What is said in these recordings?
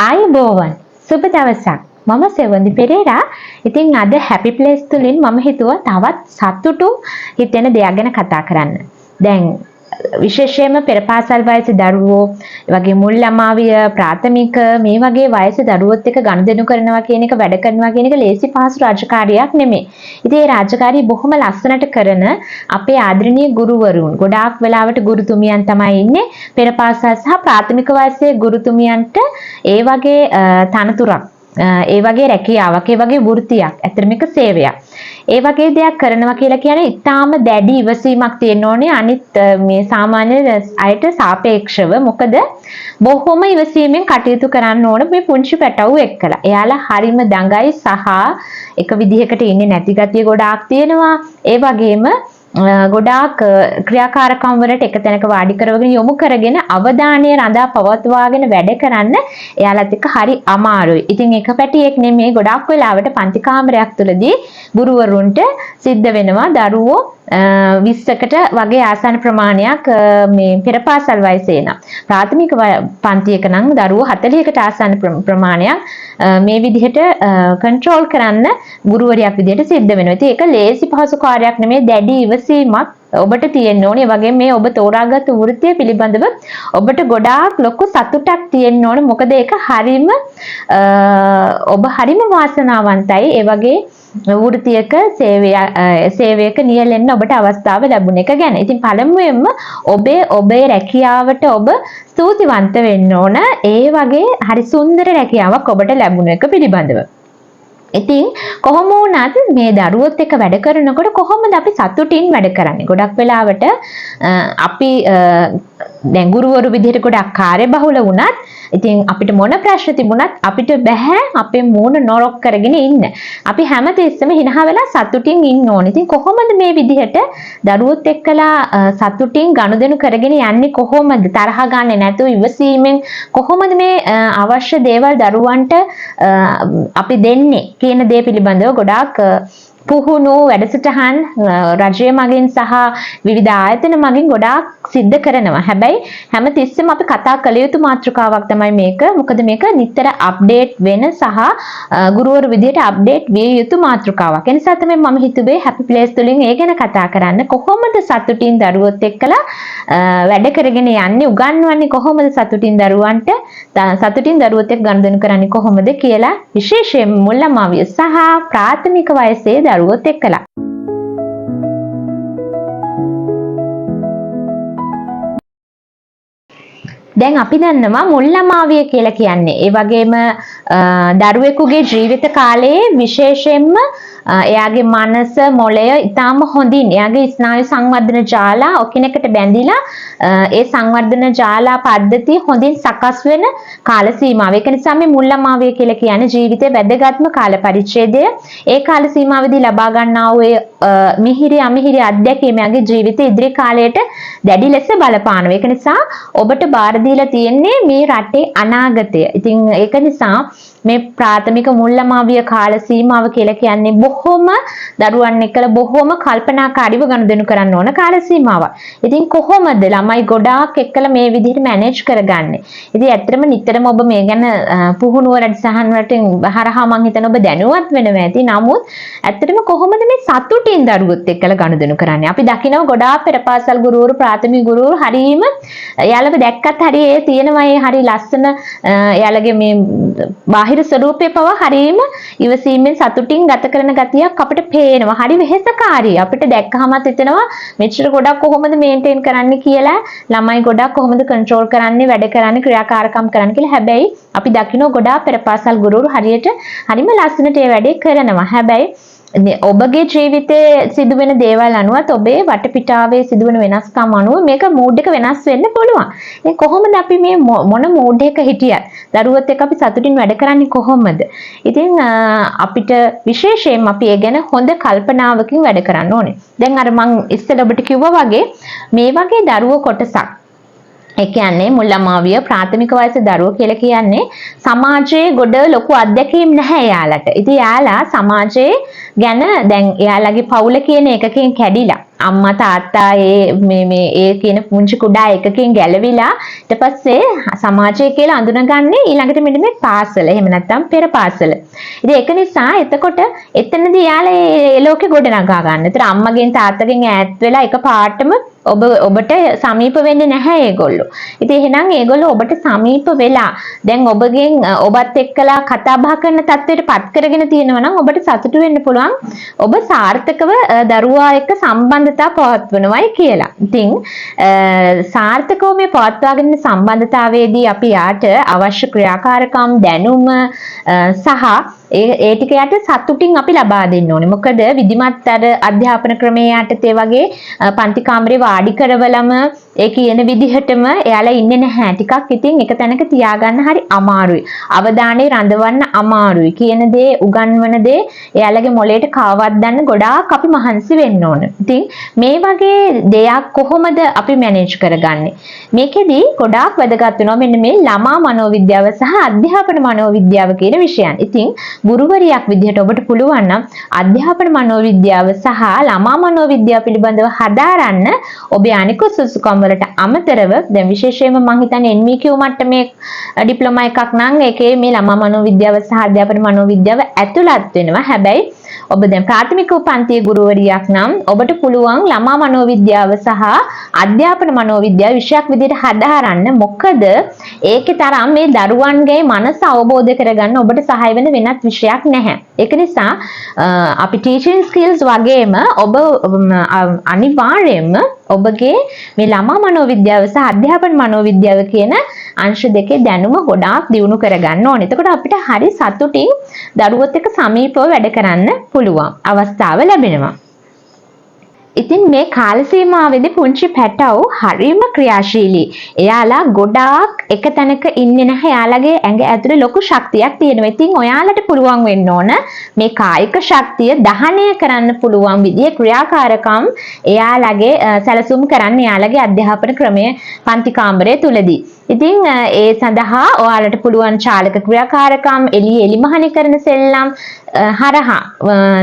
ආයුබෝවන්, සුබ දවසක්. මම සෙවන්දි පෙරේරා. ඉතින් අද හැපි ප්ලේස් තුලින් මම හිතුවා තවත් සතුටු හිතෙන දෙයක් ගැන කතා කරන්න. දැන් විශේෂයෙන්ම පෙර පාසල් වයසේ දරුවෝ, ඒ වගේ මුල් ළමාවිය, ප්‍රාථමික මේ වගේ වයසේ දරුවොත් එක්ක ගනුදෙනු කරනවා කියන එක, වැඩ කරනවා කියන එක ලේසි පහසු රාජකාරියක් නෙමෙයි. ඉතින් ඒ රාජකාරිය බොහොම ලස්සනට කරන අපේ ආදරණීය ගුරුවරුන්, ගොඩාක් වෙලාවට ගුරුතුමියන් තමයි ඉන්නේ. පෙර පාසල් සහ ප්‍රාථමික වයසේ ගුරුතුමියන්ට ඒ වගේ තනතුරක්, ඒ වගේ රැකියාවක්, ඒ වගේ වෘත්තියක්, ඇත්තටම මේක සේවයක්. ඒ වගේ දෙයක් කරනවා කියලා කියන්නේ ඉතාම දැඩි ඉවසීමක් තියෙන්න ඕනේ අනිත් මේ සාමාන්‍ය අයට සාපේක්ෂව. මොකද බොහොම ඉවසීමෙන් කටයුතු කරන්න ඕන මේ පුංචි පැටවු එක්කලා. එයාලා හරිම දඟයි සහ එක විදිහකට ඉන්නේ නැති ගතිය ගොඩාක් තියෙනවා. ඒ වගේම ගොඩාක් ක්‍රියාකාරකම් වලට එක තැනක වාඩි කරවගෙන යොමු කරගෙන අවධානය රඳා පවත්වාගෙන වැඩ කරන්න එයාලත් එක්ක හරි අමාරුයි. ඉතින් එක පැටියෙක් නෙමෙයි, ගොඩාක් වෙලාවට පන්ති කාමරයක් තුලදී ගුරුවරුන්ට සිද්ධ වෙනවා දරුවෝ 20කට වගේ ආසන්න ප්‍රමාණයක් මේ පෙර පාසල් වයසේ නම්, ප්‍රාථමික පන්තියක නම් දරුවෝ 40කට ආසන්න ප්‍රමාණයක් මේ විදිහට කන්ට්‍රෝල් කරන්න ගුරුවරියක් විදිහට සිද්ධ වෙනවා. ඉතින් ඒක ලේසි පහසු කාර්යයක් නෙමෙයි, දැඩි ඉවසීමක් ඔබට තියෙන්න ඕනේ. ඒ වගේම මේ ඔබ තෝරාගත්තු වෘත්තිය පිළිබඳව ඔබට ගොඩාක් ලොකු සතුටක් තියෙන්න ඕනේ. මොකද ඒක ඔබ හරිම වාසනාවන්තයි. ඒ වගේ වෘත්තියක සේවයක නියැලෙන්න ඔබට අවස්ථාව ලැබුණ එක ගැන. ඉතින් පළමුවෙන්ම ඔබේ රැකියාවට ඔබ ස්තුතිවන්ත වෙන්න ඕන. ඒ වගේ හරි සුන්දර රැකියාවක් ඔබට ලැබුණ එක පිළිබඳව. ඉතින් කොහොම වුණත් මේ දරුවොත් එක්ක වැඩ කරනකොට කොහොමද අපි සතුටින් වැඩ කරන්නේ? ගොඩක් වෙලාවට අපි දැන් ගුරුවරු විදිහට ගොඩක් කාර්යබහුල වුණත්, ඉතින් අපිට මොන ප්‍රශ්න තිබුණත් අපිට බැහැ අපේ මූණ නොරොක් කරගෙන ඉන්න. අපි හැමතිස්සෙම හිනහ වෙලා සතුටින් ඉන්න ඕනේ. ඉතින් කොහොමද මේ විදිහට දරුවොත් එක්කලා සතුටින් ගනුදෙනු කරගෙන යන්නේ කොහොමද? තරහ ගන්නෙ නැතුව ඉවසීමෙන් කොහොමද මේ අවශ්‍ය දේවල් දරුවන්ට අපි දෙන්නේ කියන දේ පිළිබඳව ගොඩාක් පුහුණු වැඩසටහන් රජය මගින් සහ විවිධ ආයතන මගින් ගොඩාක් සිද්ධ කරනවා. හැබැයි හැම තිස්සෙම අපි කතා කළ යුතු මාතෘකාවක් තමයි මේක. මොකද මේක නිතර අප්ඩේට් වෙන සහ ගුරුවරු විදිහට අප්ඩේට් විය යුතු මාතෘකාවක්. ඒ නිසා තමයි මම හිතුවේ හැපි ප්ලේස් තුලින් ඒ ගැන කතා කරන්න. කොහොමද සතුටින් දරුවොත් එක්කලා වැඩ කරගෙන යන්නේ, උගන්වන්නේ කොහොමද සතුටින් දරුවන්ට, සතුටින් දරුවොත් එක්ක ගනුදෙනු කරන්නේ කොහොමද කියලා, විශේෂයෙන්ම මුල් ළමාවිය සහ ප්‍රාථමික වයසේ දරුවොත් එක්කලා. දැන් අපි දන්නවා මුල් ළමාවිය කියලා කියන්නේ, ඒ වගේම දරුවෙකුගේ ජීවිත කාලයේ විශේෂයෙන්ම එයාගේ මනස, මොළය ඉතාම හොඳින්, එයාගේ ස්නායු සංවර්ධන ජාලා ඔකිනෙකට බැඳිලා ඒ සංවර්ධන ජාලා පද්ධතිය හොඳින් සකස් වෙන කාල සීමාව. ඒක නිසා මේ මුල් ළමාවිය කියලා කියන්නේ ජීවිතේ වැදගත්ම කාල පරිච්ඡේදය. ඒ කාල සීමාවේදී ලබා ගන්නා වූ ඒ මිහිරි අමිහිරි අත්දැකීම් එයාගේ ජීවිතේ ඉදිරි කාලයට දැඩි ලෙස බලපානවා. ඒක නිසා ඔබට බාර දීලා තියෙන්නේ මේ රටේ අනාගතය. ඉතින් ඒක නිසා මේ ප්‍රාථමික මුල් ළමාවිය කාල සීමාව කියලා කියන්නේ බොහොම දරුවන් එක්කලා බොහොම කල්පනාකාරීව ගනුදෙනු කරන්න ඕන කාල සීමාවක්. ඉතින් කොහොමද ළමයි ගොඩාක් එක්කලා මේ විදිහට මැනේජ් කරගන්නේ? ඉතින් ඇත්තටම නිතරම ඔබ මේ ගැන පුහුණුව වැඩසටහන් වලට හරහා මං හිතන ඔබ දැනුවත් වෙනවා ඇති. නමුත් ඇත්තටම කොහොමද මේ සතුටින් දරුවොත් එක්කලා ගනුදෙනු කරන්නේ? අපි දකිනවා ගොඩාක් පෙර පාසල් ගුරුවරු, ප්‍රාථමික ගුරුවරු හරීම එයාලව දැක්කත් හරි ඒ තියෙනවා ඒ හරි ලස්සන එයාලගේ මේ බාහිර ස්වරූපය පවා හරීම ඉවසීමෙන් සතුටින් ගත කරන ගතියක් අපිට පේනවා. හරි වෙහෙසකාරී. අපිට දැක්කහමත් හිතෙනවා මෙච්චර ගොඩක් කොහොමද මේන්ටේන් කරන්නේ කියලා, ළමයි ගොඩක් කොහොමද කන්ට්‍රෝල් කරන්නේ, වැඩ කරන්නේ, ක්‍රියාකාරකම් කරන්නේ කියලා. හැබැයි අපි දකිනවා ගොඩාක් පෙර පාසල් ගුරුවරු හරිම ලස්සනට ඒ වැඩේ කරනවා. හැබැයි ඔබගේ ජීවිතයේ සිදුවෙන දේවල් අනුවත් ඔබේ වටපිටාවේ සිදුවෙන වෙනස්කම් අනුව මේක මූඩ් එක වෙනස් වෙන්න පුළුවන්. ඉතින් කොහොමද අපි මේ මොන මූඩ් එක හිටියත් දරුවොත් එක්ක අපි සතුටින් වැඩ කරන්නේ කොහොමද? ඉතින් අපිට විශේෂයෙන්ම අපි ඒ ගැන හොඳ කල්පනාවකින් වැඩ කරන්න ඕනේ. දැන් අර මං ඉස්සෙල්ලා ඔබට කිව්වා වගේ මේ වගේ දරුවෝ කොටසක්, ඒ කියන්නේ මුල් ළමාවිය ප්‍රාථමික වයසේ දරුවෝ කියලා කියන්නේ සමාජයේ ගොඩ ලොකු අත්දැකීම් නැහැ එයාලට. ඉතින් එයාලා සමාජයේ ගැන දැන් එයාලගේ පවුල කියන එකකින් කැඩිලා අම්මා තාත්තා ඒ මේ මේ ඒ කියන පුංචි කුඩා එකකින් ගැලවිලා ඊට පස්සේ සමාජය කියලා අඳුනගන්නේ ඊළඟට මෙන්න මේ පාසල, එහෙම නැත්නම් පෙර පාසල. ඉතින් ඒක නිසා එතකොට එතනදී එයාලා ඒ ලෝකෙ ගොඩනගා ගන්න. ඒතර අම්මගෙන් තාත්තගෙන් ඈත් වෙලා එක පාටම ඔබට සමීප වෙන්නේ නැහැ ඒගොල්ලෝ. ඉතින් එහෙනම් ඒගොල්ලෝ ඔබට සමීප වෙලා දැන් ඔබගෙන් ඔබත් එක්කලා කතා බහ කරන තත්ත්වයට පත් කරගෙන තියෙනවා නම් ඔබට සතුටු වෙන්න පුළුවන් ඔබ සාර්ථකව දරුවා එක්ක සම්බන්ධතා පවත්වනවයි කියලා. ඉතින් සාර්ථකව මේ පවත්වාගෙන යන සම්බන්ධතාවයේදී අපි යාට අවශ්‍ය ක්‍රියාකාරකම්, දැනුම සහ ඒ ඒ ටික යට සතුටින් අපි ලබා දෙන්න ඕනේ. මොකද විධිමත් අර අධ්‍යාපන ක්‍රමයේ යටතේ වගේ පන්ති කාමරේ වාඩි කරවලම ඒ කියන විදිහටම එයාලා ඉන්නේ නැහැ. ටිකක් ඉතින් එක තැනක තියාගන්න හරි අමාරුයි. අවධානය රඳවන්න අමාරුයි. කියන දේ, උගන්වන දේ එයාලගේ මොලේට කාවද්දන්න ගොඩාක් අපි මහන්සි වෙන්න ඕන. ඉතින් මේ වගේ දෙයක් කොහොමද අපි මැනේජ් කරගන්නේ? මේකෙදි ගොඩාක් වැදගත් වෙනවා මෙන්න මේ ළමා මනෝවිද්‍යාව සහ අධ්‍යාපන මනෝවිද්‍යාව කියන විෂයන්. ඉතින් ගුරුවරියක් විදිහට ඔබට පුළුවන් නම් අධ්‍යාපන මනෝවිද්‍යාව සහ ළමා මනෝවිද්‍යාව පිළිබඳව හදාරන්න ඔබේ අනිකුත් සුදුසුකම් වලට අමතරව. දැන් විශේෂයෙන්ම මං හිතන්නේ NVQ මට්ටමේ ඩිප්ලෝමා එකක් නම් ඒකේ මේ ළමා මනෝවිද්‍යාව සහ අධ්‍යාපන මනෝවිද්‍යාව ඇතුළත් වෙනවා. හැබැයි ඔබ දැන් ප්‍රාථමික පන්තියේ ගුරුවරියක් නම් ඔබට පුළුවන් ළමා මනෝවිද්‍යාව සහ අධ්‍යාපන මනෝවිද්‍යාව විෂයක් විදිහට හදාරන්න. මොකද ඒකේ තරම් මේ දරුවන්ගේ මනස අවබෝධ කරගන්න ඔබට සහාය වෙන වෙනත් විෂයක් නැහැ. ඒක නිසා අපි ටීචින් ස්කිල්ස් වගේම ඔබ අනිවාර්යයෙන්ම ඔබගේ මේ ළමා මනෝවිද්‍යාව සහ අධ්‍යාපන මනෝවිද්‍යාව කියන අංශ දෙකේ දැනුම ගොඩාක් දියුණු කරගන්න ඕනේ. එතකොට අපිට හරි සතුටින් දරුවොත් එක්ක සමීපව වැඩ කරන්න පුළුවන් අවස්ථාව ලැබෙනවා. ඉතින් මේ කාල සීමාවේදී පුංචි පැටව් හරිම ක්‍රියාශීලී. එයාලා ගොඩාක් එක තැනක ඉන්නේ නැහැ. එයාලගේ ඇඟ ඇතුලේ ලොකු ශක්තියක් තියෙනවා. ඉතින් ඔයාලට පුළුවන් වෙන්න ඕන මේ කායික ශක්තිය දහනය කරන්න පුළුවන් විදිහේ ක්‍රියාකාරකම් එයාලගේ සැලසුම් කරන්න එයාලගේ අධ්‍යාපන ක්‍රමය පන්ති කාමරය තුලදී. ඉතින් ඒ සඳහා ඔයාලට පුළුවන් චාලක ක්‍රියාකාරකම්, එළිය එලිමහනේ කරන සෙල්ලම් හරහා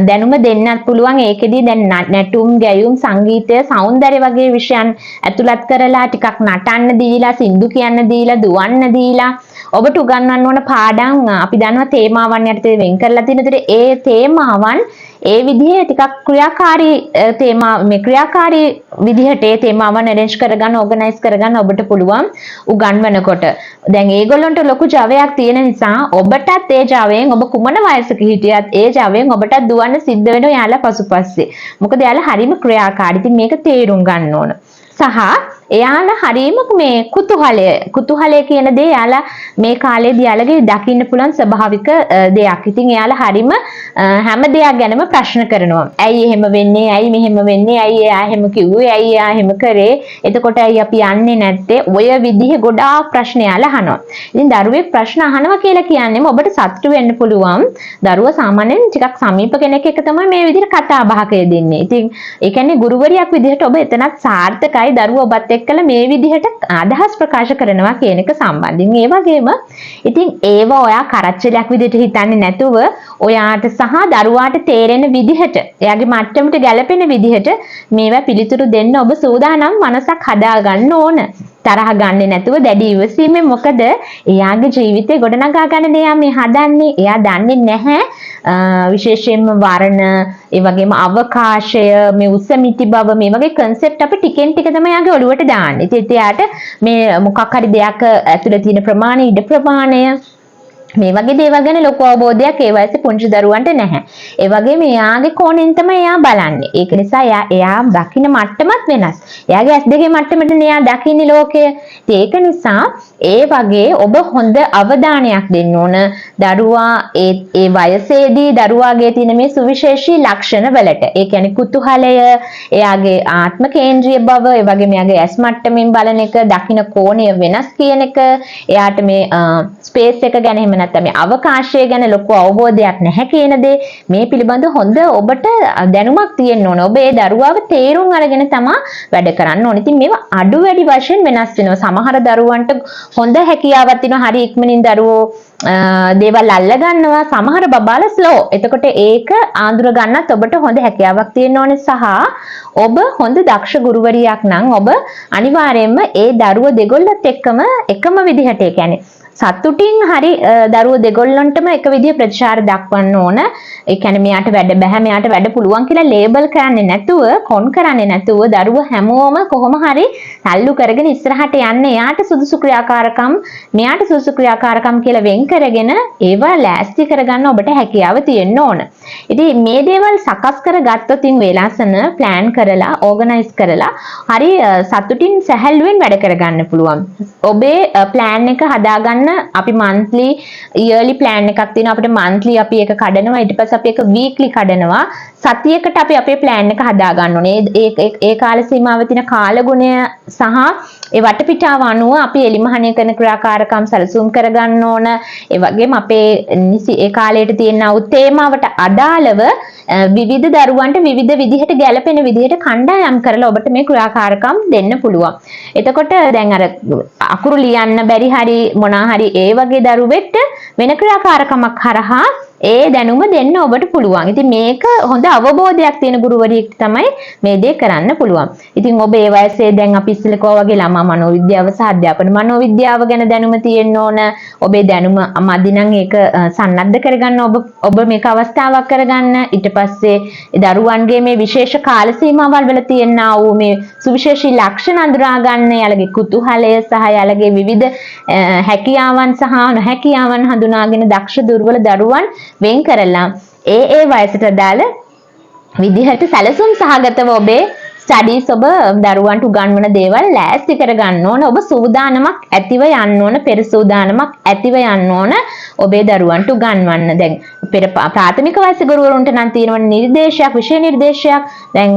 දැනුම දෙන්නත් පුළුවන්. ඒකෙදී දැන් නැටුම්, ගැයුම්, සංගීතය, සෞන්දර්ය වගේ විෂයන් ඇතුළත් කරලා ටිකක් නටන්න දීලා, සින්දු කියන්න දීලා, දුවන්න දීලා ඔබට උගන්වන්න ඕන පාඩම් අපි දන්නවා තේමාවන් යටතේ වෙන් කරලා තියෙන. ඒතර ඒ තේමාවන් ඒ විදිහේ ටිකක් ක්‍රියාකාරී තේමා, මේ ක්‍රියාකාරී විදිහට ඒ තේමාවන් ඇරේන්ජ් කරගන්න, ඕගනයිස් කරගන්න ඔබට පුළුවන් උගන්වනකොට. දැන් ඒගොල්ලන්ට ලොකු ජවයක් තියෙන නිසා ඔබටත් ඒ ජවයෙන්, ඔබ කුමන වයසක හිටියත් ඒ ජවයෙන් ඔබටත් දුවන්න සිද්ධ වෙනවා එයාලා පසුපස්සේ. මොකද එයාලා හරිම ක්‍රියාකාරී. ඉතින් මේක තේරුම් ගන්න ඕන. සහ එයාලා හරීම මේ කුතුහලය කියන දේ එයාලා මේ කාලේදී එයාලගේ දකින්න පුළුවන් ස්වභාවික දෙයක්. ඉතින් එයාලා හරීම හැම දෙයක් ගැනම ප්‍රශ්න කරනවා. ඇයි එහෙම වෙන්නේ? ඇයි මෙහෙම වෙන්නේ? ඇයි එයා එහෙම කිව්වේ? ඇයි එයා එහෙම කරේ? එතකොට ඇයි අපි යන්නේ නැත්තේ? ඔය විදිහේ ගොඩාක් ප්‍රශ්න එයාලා අහනවා. ඉතින් දරුවෙක් ප්‍රශ්න අහනවා කියලා කියන්නේම ඔබට සතුටු වෙන්න පුළුවන්. දරුවා සාමාන්‍යයෙන් ටිකක් සමීප කෙනෙක් එක්ක තමයි මේ විදිහට කතා බහක යෙදෙන්නේ. ඉතින් ඒ කියන්නේ ගුරුවරියක් විදිහට ඔබ එතනත් සාර්ථකයි දරුවා ඔබත් එක්කලා මේ විදිහට අදහස් ප්‍රකාශ කරනවා කියන එක සම්බන්ධයෙන්. ඒ වගේම ඉතින් ඒවා ඔයා කරච්චලයක් විදිහට හිතන්නේ නැතුව ඔයාට සහ දරුවාට තේරෙන විදිහට, එයාගේ මට්ටමට ගැලපෙන විදිහට මේවා පිළිතුරු දෙන්න ඔබ සූදානම් මනසක් හදාගන්න ඕන. තරහ ගන්නෙ නැතුව දැඩි ඉවසීමෙන්. මොකද එයාගේ ජීවිතේ ගොඩනගා ගන්න එයා මේ හදන්නේ. එයා දන්නේ නැහැ විශේෂයෙන්ම වර්ණ, ඒ වගේම අවකාශය, මේ උස මිටි බව, මේ වගේ කන්සෙප්ට් අපි ටිකෙන් ටික තමයි එයාගේ ඔළුවට දාන්නේ. ඉතින් එයාට මේ මොකක් හරි දෙයක් ඇතුලේ තියෙන ප්‍රමාණය, ඉඩ ප්‍රමාණය, මේ වගේ දේවල් ගැන ලොකු අවබෝධයක් ඒ වයසේ පුංචි දරුවන්ට නැහැ. ඒ වගේම එයාගේ කෝණයෙන් තමයි එයා බලන්නේ. ඒක නිසා එයා එයා දකින මට්ටමත් වෙනස්. එයාගේ ඇස් දෙකේ මට්ටමටනේ එයා දකින්නේ ලෝකය. ඉතින් ඒක නිසා ඒ වගේ ඔබ හොඳ අවධානයක් දෙන්න ඕන දරුවා ඒ ඒ වයසේදී දරුවාගේ තියෙන මේ සුවිශේෂී ලක්ෂණ වලට. ඒ කියන්නේ කුතුහලය, එයාගේ ආත්ම කේන්ද්‍රීය බව, ඒ වගේම එයාගේ ඇස් මට්ටමින් බලන එක, දකින කෝණය වෙනස් කියන එක, එයාට මේ ස්පේස් එක ගැන එහෙම නැත්නම් මේ අවකාශය ගැන ලොකු අවබෝධයක් නැහැ කියන දේ, මේ පිළිබඳ හොඳ ඔබට දැනුමක් තියෙන්න ඕන. ඔබ ඒ දරුවාව තේරුම් අරගෙන තමා වැඩ කරන්න ඕන. ඉතින් මේවා අඩු වැඩි වශයෙන් වෙනස් වෙනවා. සමහර දරුවන්ට හොඳ හැකියාවක් තියෙනවා. හරි ඉක්මනින් දරුවෝ දේවල් අල්ල ගන්නවා. සමහර බබාලා ස්ලෝ. එතකොට ඒක අඳුර ගන්නත් ඔබට හොඳ හැකියාවක් තියෙන්න ඕනේ සහ ඔබ හොඳ දක්ෂ ගුරුවරියක් නම් ඔබ අනිවාර්යයෙන්ම ඒ දරුවෝ දෙගොල්ලත් එක්කම එකම විදිහට, ඒ කියන්නේ සතුටින් හරි දරුවෝ දෙගොල්ලන්ටම එක විදිහ ප්‍රතිචාර දක්වන්න ඕන. ඒ කියන්නේ මෙයාට වැඩ බැහැ, මෙයාට වැඩ පුළුවන් කියලා ලේබල් කරන්නේ නැතුව, කොන් කරන්නේ නැතුව දරුවෝ හැමෝම කොහොම හරි තල්ලු කරගෙන ඉස්සරහට යන්න එයාට සුදුසු ක්‍රියාකාරකම්, මෙයාට සුදුසු ක්‍රියාකාරකම් කියලා වෙන් කරගෙන ඒවා ලෑස්ති කරගන්න ඔබට හැකියාව තියෙන්න ඕන. ඉතින් මේ දේවල් සකස් කරගත්තොත් ඉතින් වේලාසන ප්ලෑන් කරලා ඕගනයිස් කරලා හරි සතුටින් සැහැල්ලුවෙන් වැඩ කරගන්න පුළුවන්. ඔබේ ප්ලෑන් එක හදාගන්න අපි මන්ත්ලි, ඉයර්ලි ප්ලෑන් එකක් තියෙනවා. අපිට මන්ත්ලි අපි ඒක කඩනවා. ඊට පස්සේ අපි ඒක වීක්ලි කඩනවා. සතියකට අපි අපේ ප්ලෑන් එක හදා ගන්න ඕනේ. ඒ ඒ ඒ කාල සීමාවේ තියෙන කාලගුණය සහ ඒ වටපිටාව අනුව අපි එලිමහනය කරන ක්‍රියාකාරකම් සැලසුම් කරගන්න ඕන. ඒ වගේම අපේ නිසි ඒ කාලයට තියෙන වූ තේමාවට අදාළව විවිධ දරුවන්ට විවිධ විදිහට ගැළපෙන විදිහට කණ්ඩායම් කරලා ඔබට මේ ක්‍රියාකාරකම් දෙන්න පුළුවන්. එතකොට දැන් අර අකුරු ලියන්න බැරි හරි මොනා හරි ඒ වගේ දරුවෙක්ට වෙන ක්‍රියාකාරකමක් හරහා ඒ දැනුම දෙන්න ඔබට පුළුවන්. ඉතින් මේක හොඳ අවබෝධයක් තියෙන ගුරුවරියෙක්ට තමයි මේ දේ කරන්න පුළුවන්. ඉතින් ඔබ ඒ වයසේ දැන් අපි ඉස්සෙල්ලා කිව්වා වගේ ළමා මනෝවිද්‍යාව සහ අධ්‍යාපන මනෝවිද්‍යාව ගැන දැනුම තියෙන්න ඕන. ඔබේ දැනුම මදි නම් ඒක සන්නද්ධ කරගන්න ඔබ ඔබ මේක අවස්ථාවක් කරගන්න. ඊට පස්සේ දරුවන්ගේ මේ විශේෂ කාල සීමාවල් වල තියෙනා වූ මේ සුවිශේෂී ලක්ෂණ අඳුරා ගන්න, එයාලගේ කුතුහලය සහ එයාලගේ විවිධ හැකියාවන් සහ නොහැකියාවන් හඳුනාගෙන දක්ෂ දුර්වල දරුවන් වෙන් කරලා ඒ ඒ වයසට අදාළ විදිහට සැලසුම් සහගතව ඔබේ ස්ටඩීස්, ඔබ දරුවන්ට උගන්වන දේවල් ලෑස්ති කරගන්න ඕන. ඔබ සූදානමක් ඇතිව යන්න ඕන, පෙර සූදානමක් ඇතිව යන්න ඕන ඔබේ දරුවන්ට උගන්වන්න. දැන් පෙර ප්‍රාථමික වයස ගුරුවරුන්ට නම් තියෙනවා නිර්දේශයක්, විෂය නිර්දේශයක්. දැන්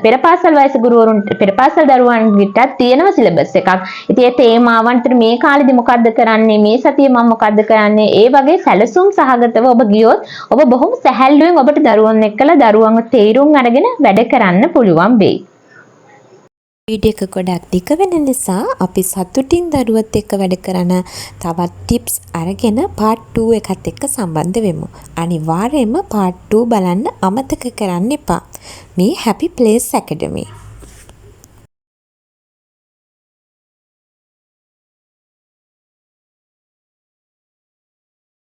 පෙර පාසල් වයස ගුරුවරුන්ට, පෙර පාසල් දරුවන්ටත් තියෙනවා සිලබස් එකක්. ඉතින් ඒ තේමාවන් මේ කාලෙදි මොකද්ද කරන්නේ, මේ සතියේ මම මොකද්ද කරන්නේ, ඒ වගේ සැලසුම් සහගතව ඔබ ගියොත් ඔබ බොහොම සැහැල්ලුවෙන් ඔබට දරුවන් එක්කලා දරුවන්ව තේරුම් අරගෙන වැඩ කරන්න පුළුවන් වෙයි. වීඩියෝ එක ගොඩක් දිග වෙන නිසා අපි සතුටින් දරුවත් එක්ක වැඩ කරන තවත් ටිප්ස් අරගෙන පාර්ට් 2 එකත් එක්ක සම්බන්ධ වෙමු. අනිවාර්යයෙන්ම පාර්ට් 2 බලන්න අමතක කරන්න එපා. මේ හැපි ප්ලේස් ඇකඩමි.